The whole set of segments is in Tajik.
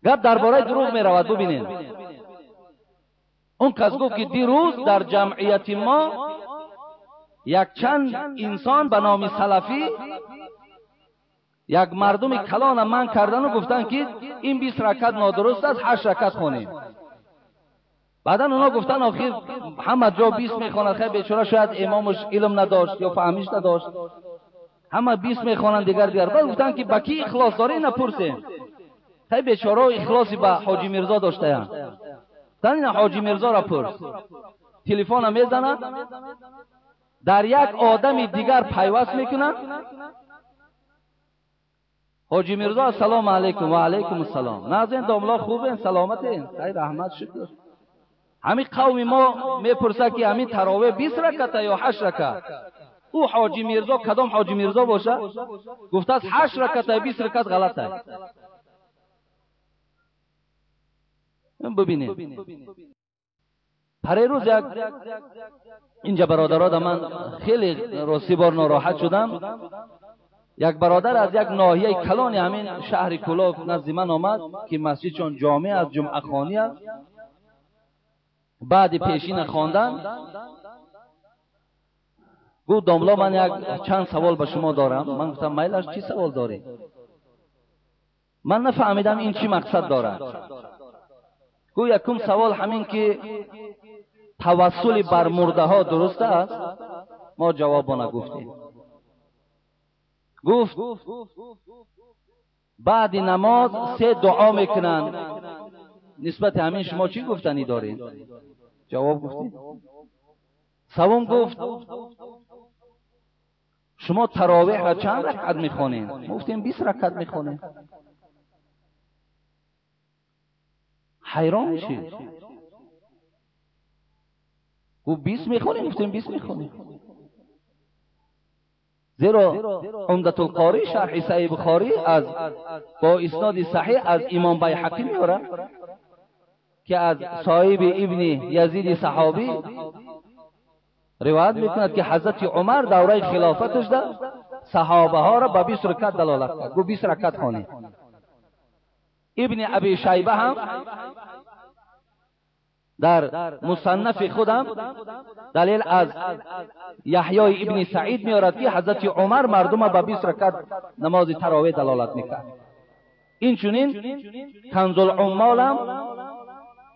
Гап дар бораи дурӯғ меравад. Бубинед, он кас гуфт, ки дирӯз дар ҷамъияти мо якчанд инсон ба номи салафӣ як мардуми калона манъ кардану гуфтанд, ки ин 20 ракат нодуруст аст, 8 ракат хонем. Баъдан оно гуфтанд, охир ҳама ҷо 20 мехонад, хай бечора шояд имомаш илм надошт ё фаҳмиш надошт, ҳама 20 мехонанд, дигар дигар. Баъд гуфтанд, ки ба кӣ ихлос дорӣ, ина пурсем. Хай бечорао ихлоси ба Ҳоҷи Мирзо доштаянд. Гуфтанд, ина Ҳоҷи Мирзоро пурс. Телефона мезанад, дар як одами дигар пайваст мекунад. Ҳоҷи Мирзо: ассалому алайкум. Ва алайкум ассалом. Назин домло, хубен, саломатен? Хай, раҳмат, шукр. Ҳамин қавми мо мепурсад, ки ҳамин таровеҳ 20 раката ё 8 ракат? Ӯ Ҳоҷи Мирзо, кадом Ҳоҷи Мирзо бошад, гуфтааст 8 раката, 20 ракат ғалат аст. Бубинед, парерӯз як инҷа бародарода ман хеле рости бор нороҳат шудам. Як бародар аз як ноҳияи калони ҳамин шаҳри Кӯлоб назди ман омад, ки масҷидшон ҷомеъ аст, ҷумъахонӣ аст. Баъди пешина хондан гуфт: домло, ман як чанд савол ба шумо дорам. Ман гуфтам: майлаш, чӣ савол дорӣ? Ман нафаҳмидам ин чӣ мақсад дорад. Гуфт: якум савол ҳамин, ки тавассули бар мурдаҳо дуруст аст? Мо ҷавобо нагуфтем. Гуфт: баъди намоз 3 дуо мекунанд, нисбати ҳамин шумо чӣ гуфтанӣ доред? Ҷавоб гуфтем. Савум гуфт: шумо таровеҳро чанд ракат мехонед? Гуфтем 20 ракат мехонем. Ҳайрон шид. Гуфт: 20 мехонем? Гуфтем 20 мехонем. Зеро Умдатулқорӣ шарҳи Саҳиҳи Бухорӣ аз бо исноди саҳиҳ аз имом Байҳақӣ меорад, ки аз соҳиби ибни Язиди саҳобӣ ривоят мекунад, ки ҳазрати Умар давраи хилофаташ да саҳобаҳоро ба 20 ракат далолат кард, гуфт 20 ракат хонед. Ибни Аби Шайба ҳам дар мусаннафи худам далел аз Яҳёи ибни Саид меорад, ки ҳазрати Умар мардума ба 20 ракат намози таровеҳ далолат мекард. Инчунин Канзулуммол ҳам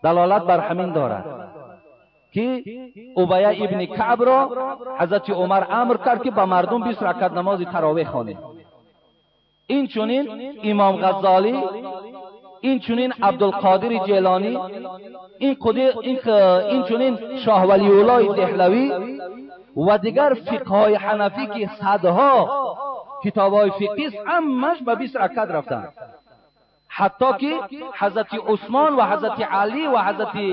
далолат бар ҳамин дорад, ки Убая ибни Каъбро ҳазрати Умар амр кард, ки ба мардум 20 ракат намози таровеҳ хонед. Инчунин имом Ғаззолӣ, инчунин Абдулқодири Ҷелонӣ, инчунин Шоҳ Валиуллоҳи Деҳлавӣ ва дигар фиқҳҳои ҳанафӣ, ки садҳо китобҳои фиқҳист, ҳамаш ба 20 ракат рафтанд. Ҳатто ки ҳазрати Усмон ва ҳазрати Алӣ ва ҳазрати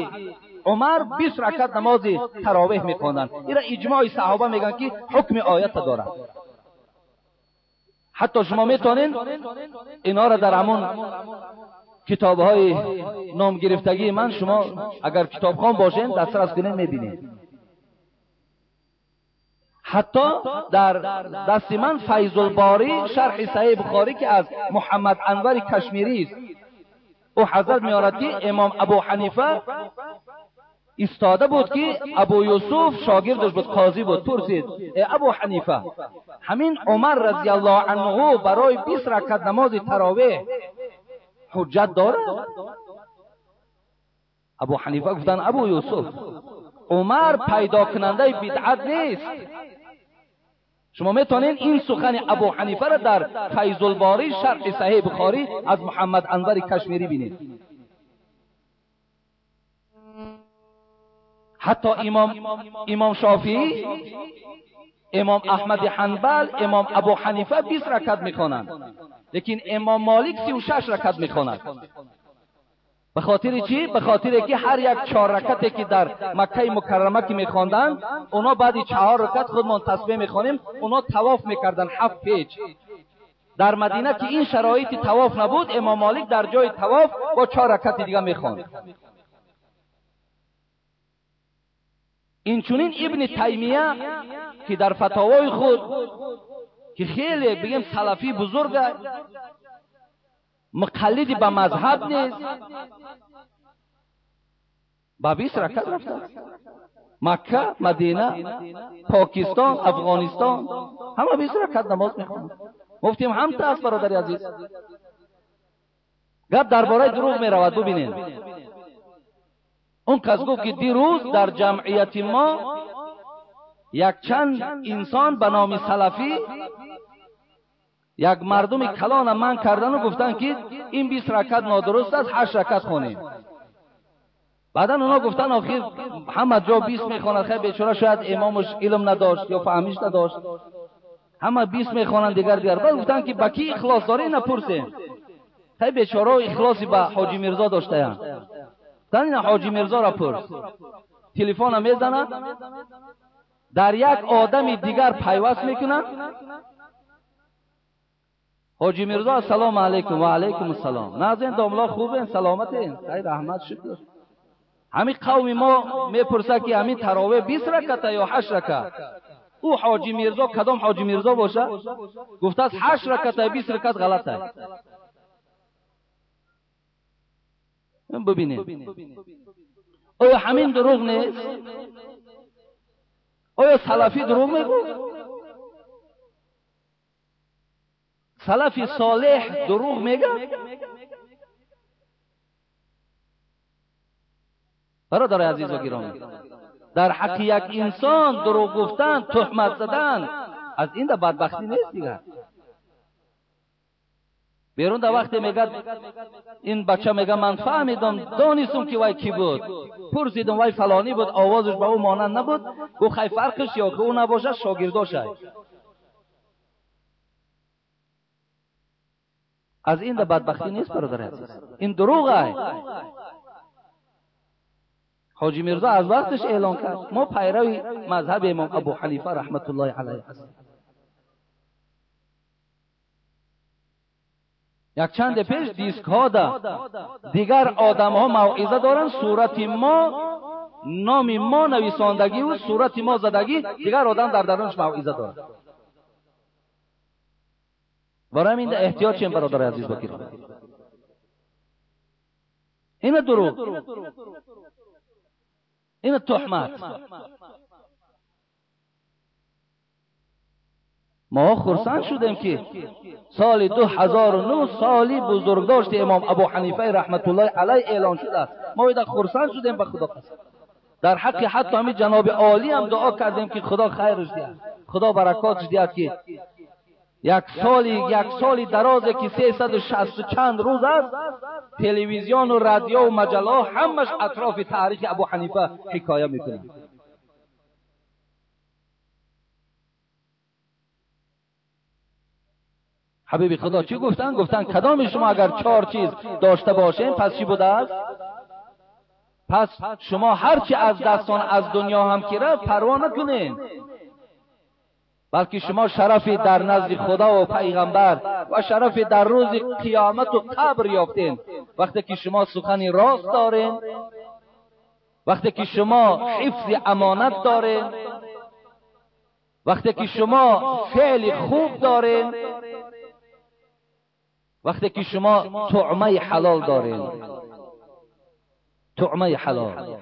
Умар 20 ракат намози таровеҳ мехонданд. Ира иҷмои саҳоба мегӯянд, ки ҳукми оята дорад. Ҳатто шумо метавонед инҳоро дар ҳамон китобҳои номгирифтагии ман, шумо агар китобхон бошед, дастрас кунед, мебинед. Ҳатто дар дасти ман Файзулборӣ шарҳи Саҳиҳи Бухорӣ, ки аз Муҳаммад Анвари Кашмирист, ӯ ҳазрат меорад, ки имом Абу Ҳанифа истода буд, ки Абу Юсуф шогирдаш буд, қозӣ буд, пурсид: э Абу Ҳанифа, ҳамин Умар разияллоҳу анҳу барои 20 ракат намози таровеҳ ҳуҷҷат дорад? Абу Ҳанифа гуфтанд: Абу Юсуф, Умар пайдокунандаи бидъат нест. Шумо метавонед ин сухани Абу Ҳанифаро дар Файзулборӣ шарҳи Саҳиҳи Бухорӣ аз Муҳаммад Анвари Кашмирӣ бинед. Ҳатто имом Шофиӣ, имом Аҳмади Ҳанбал, имом Абу Ҳанифа 20 ракат мехонанд, лекин имом Молик 36 ракат мехонад. Ба хотири чӣ? Ба хотире ки ҳар як 4 ракате ки дар Маккаи Мукаррама ки мехонданд, оно баъди 4 ракат худмон тасбеҳ мехонем, оно тавоф мекарданд 7 печ. Дар Мадина ки ин шароити тавоф набуд, имом Молик дар ҷои тавоф бо 4 ракати дига мехонд. Инчунин Ибни Таймия, ки дар фатовои худ, ки хеле бигем салафи бузург аст, مقلدی به مذهب نیست، با 20 رکعت رفته است. مکه، مدینه، پاکستان، افغانستان همه 20 رکعت نماز میخوانند. گفتیم هم تا است برادر عزیز. گپ درباره دروغ میرود. ببینید اون کس گفت که دیروز در جمعیت ما یک چند انسان به نام سلفی یک مردم کلان من کردن و گفتن که این 20 رکعت نادرست است، 8 رکعت خونیم. بعدا اونا گفتن آخر همه جا 20 میخواند، خیلی بیچاره شاید امامش علم نداشت یا فهمیش نداشت، همه 20 میخوانند دیگر. بعد گفتن که با کی اخلاص داری نپرسیم. خیلی بیچاره اخلاصی به حاجی میرزا داشته‌اند. گفتن این حاجی میرزا را پرس. تلفن میزنه، در یک آدم دیگر پیوست میکنه. حاجی میرزا السلام علیکم. و علیکم السلام. نازین داملا خوبین، سلامتین، خیر رحمت شکر. همین قوم ما میپرسه که همین تراویح 20 رکعت یا 8 رکعت. او حاجی میرزا کدام حاجی میرزا باشه گفته است 8 رکعت 20 رکعت غلط است. ببینید آیا همین دروغ نیست؟ آیا سلفی دروغ میگوید؟ سلفی صالح دروغ میگه؟ برادر عزیز و گرامی، در حق یک انسان دروغ گفتن، تهمت زدن، از این در بدبختی نیست دیگر. بیرون در وقتی میگه این بچه میگه من فهمیدم، دانستم که وای کی بود، پرسیدم وای فلانی بود، آوازش به او مانند نبود، گفت خی فرقش یا که او نباشه شاگرداشه. از این در بدبختی نیست برادر عزیز، این دروغ است. حاجی میرزا از وقتش اعلان کرد ما پیروی مذهب امام ابو حنیفه رحمت الله علیه هستیم. یک چند پیش دیسک ها ده دیگر آدم ها موعظه دارن، صورت ما، نام ما نویساندگی و صورت ما زدگی، دیگر آدم در درونش موعظه دارن. برای همین احتیاط شیم برادر عزیز بکرم. این دروغ، این تهمت. ما خرسند شدیم که سال 2009 سالی بزرگداشت امام ابو حنیفه رحمت الله علیه اعلان شده است. ما ایده خرسند شدیم به خدا قسم. در حق حتی همین جناب عالی هم دعا کردیم که خدا خیرش دهد، خدا برکاتش دهد که یک سالی درازه که 360 چند روز است، تلویزیون و رادیو و مجله همش اطراف تاریخ ابو حنیفه حکایه میکنه. حبیب خدا چی گفتن؟ گفتن کدام شما اگر 4 چیز داشته باشین پس چی بوده است؟ پس شما هرچی از دستان از دنیا هم که رفت پروا نکنین، بلکه شما شرفی در نزد خدا و پیغمبر و شرفی در روز قیامت و قبر یافتین. وقتی که شما سخنی راست دارین، وقتی که شما حفظ امانت دارین، وقتی که شما فعل خوب دارین، وقتی که شما طعمه حلال دارین، طعمه حلال.